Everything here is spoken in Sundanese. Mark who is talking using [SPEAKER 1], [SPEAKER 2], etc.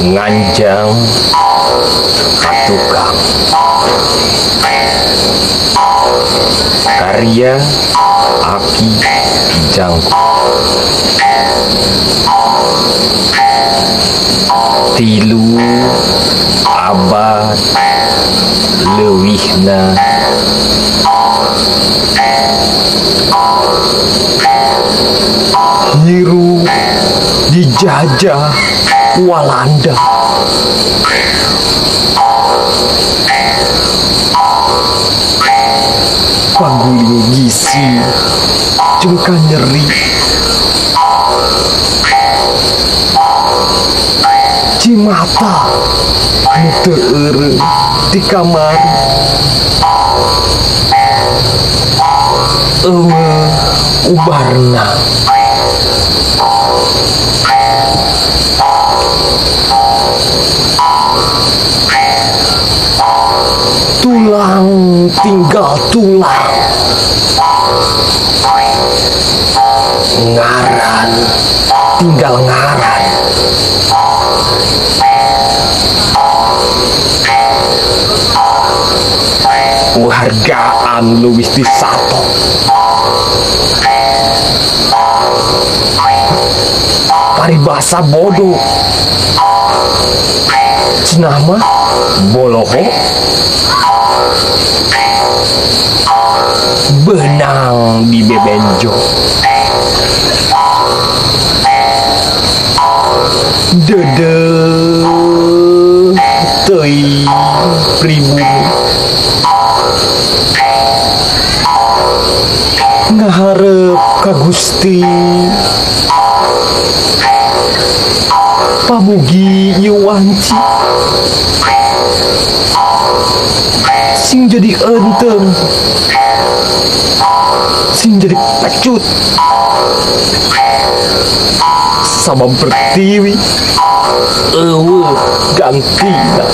[SPEAKER 1] Nganjang ka tukang. Karya Aki Jangkung. 3 abad leuwihna hirup dijajah Walanda. Paguling gisi jeung kanyeri, cimata nu teu eureun di kamari, eueuh ubarna. Tulang tinggal tulang, ngaran tinggal ngaran. Penghargaan leuwih ti sato. Paribasa bodoh, cenah mah boloho, benang di bebenjo. Deudeuh teuing pribumi ngaharep ka Gusti, pamugi ieu wanci sing jadi eunteng, sing jadi pecut sabab pertiwi eueuh gantina.